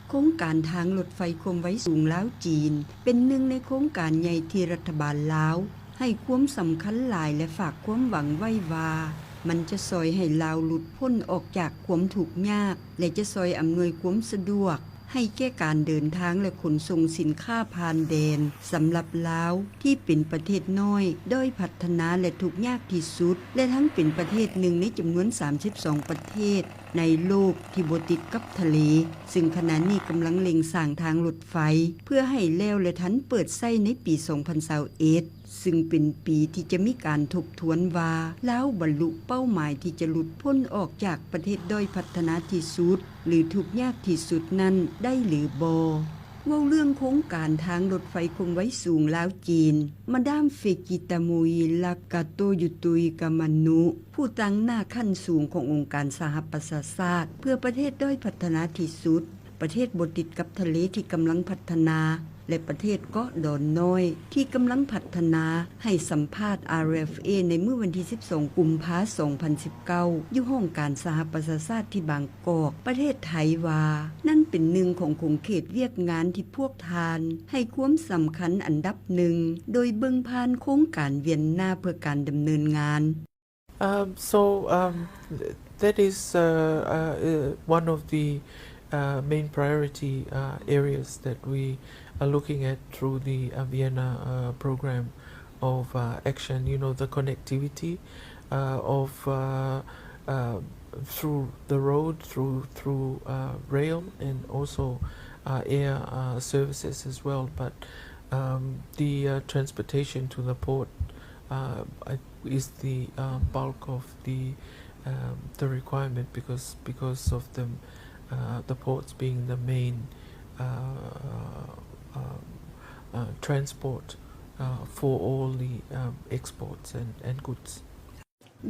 ໂຄງການທາງລົດໄຟຄວາມໄວສູງລາວ-ຈີນ ເປັນໜຶ່ງໃນໂຄງການໃຫຍ່ທີ່ລັດຖະບານລາວໃຫ້ຄວາມສຳຄັນຫຼາຍ ແລະ ຝາກຄວາມຫວັງໄວ້ວ່າ ມັນຈະຊ່ອຍໃຫ້ລາວຫຼຸດພົ້ນອອກຈາກຄວາມທຸກຍາກ ແລະ ຈະຊ່ອຍອຳນວຍຄວາມສະດວກໃຫ້ແກ່ການເດີນທາງ ແລະ ຂົນສົ່ງສິນຄ້າຜ່ານແດນ ສຳລັບລາວທີ່ເປັນປະເທດນ້ອຍ ດ້ອຍພັດທະນາ ແລະ ທຸກຍາກທີ່ສຸດ ແລະ ທັງເປັນປະເທດໜຶ່ງໃນຈຳນວນສາມສິບສອງປະເທດ ໃນໂລກທີ່ບໍ່ຕິດກັບທະເລ, ຊຶ່ງຂະນະນີ້ກຳລັງເລັ່ງສ້າງທາງລົດໄຟ ເພື່ອໃຫ້ແລ້ວ ແລະ ທັນເປີດໃຊ້ໃນປີສອງພັນຊາວເອັດ ຊຶ່ງເປັນປີທີ່ຈະມີການທົບທວນວ່າ ລາວບັນລຸເປົ້າໝາຍທີ່ຈະຫຼຸດພົ້ນອອກຈາກປະເທດດ້ອຍພັດທະນາທີ່ສຸດ ຫຼື ທຸກຍາກທີ່ສຸດນັ້ນໄດ້ຫຼືບໍ່. ເວົ້າເລື່ອງໂຄງການທາງລົດໄຟຄວາມໄວສູງລາວ-ຈີນ, ມາດາມ ເຟກິຕາມຸຍ ລາກາໂຕ ຢູຕຸຍ ກາມານຸ ຜູ້ຕາງໜ້າຂັ້ນສູງຂອງອົງການສະຫະປະຊາຊາດເພື່ອປະເທດດ້ອຍພັດທະນາທີ່ສຸດ, ປະເທດບໍ່ຕິດກັບທະເລທີ່ກຳລັງພັດທະນາ ແລະ ປະເທດເກາະດອນນ້ອຍທີ່ກຳລັງພັດທະນາ ໃຫ້ສຳພາດ ອາຣ໌ເອຟເອ ໃນມື້ວັນທີສິບສອງ ກຸມພາ ສອງພັນສິບເກົ້າ ຢູ່ຫ້ອງການສະຫະປະຊາຊາດທີ່ບາງກອກ ປະເທດໄທວ່າ ນັ້ນເປັນໜຶ່ງຂອງຂົງເຂດວຽກງານທີ່ພວກທ່ານໃຫ້ຄວາມສຳຄັນອັນດັບໜຶ່ງ ໂດຍເບິ່ງຜ່ານໂຄງການວຽນນາເພື່ອການດຳເນີນງານ. Um, so, um, th-, that is, uh, uh, uh, one of the, uh, main priority, uh, areas that we are looking at through the, uh, Vienna, uh, program of, uh, action, you know, the connectivity, uh, of, uh, uh, through the road, through, through, uh, rail, and also, uh, air, uh, services as well. But, um, the, uh, transportation to the port, uh, I is the, uh, bulk of the, um, the requirement because, because of the, uh, the ports being the main, uh, um, uh, transport, uh, for all the, um, exports and, and goods.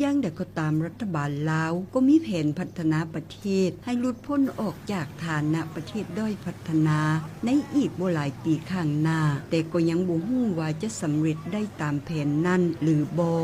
ຢ່າງໃດກໍຕາມ, ລັດຖະບານລາວກໍມີແຜນພັດທະນາປະເທດໃຫ້ຫຼຸດພົ້ນອອກຈາກຖານະປະເທດດ້ອຍພັດທະນາໃນອີກບໍ່ຫຼາຍປີຂ້າງໜ້າ, ແຕ່ກໍຍັງບໍ່ຮູ້ວ່າຈະສຳເລັດໄດ້ຕາມແຜນນັ້ນຫຼືບໍ່.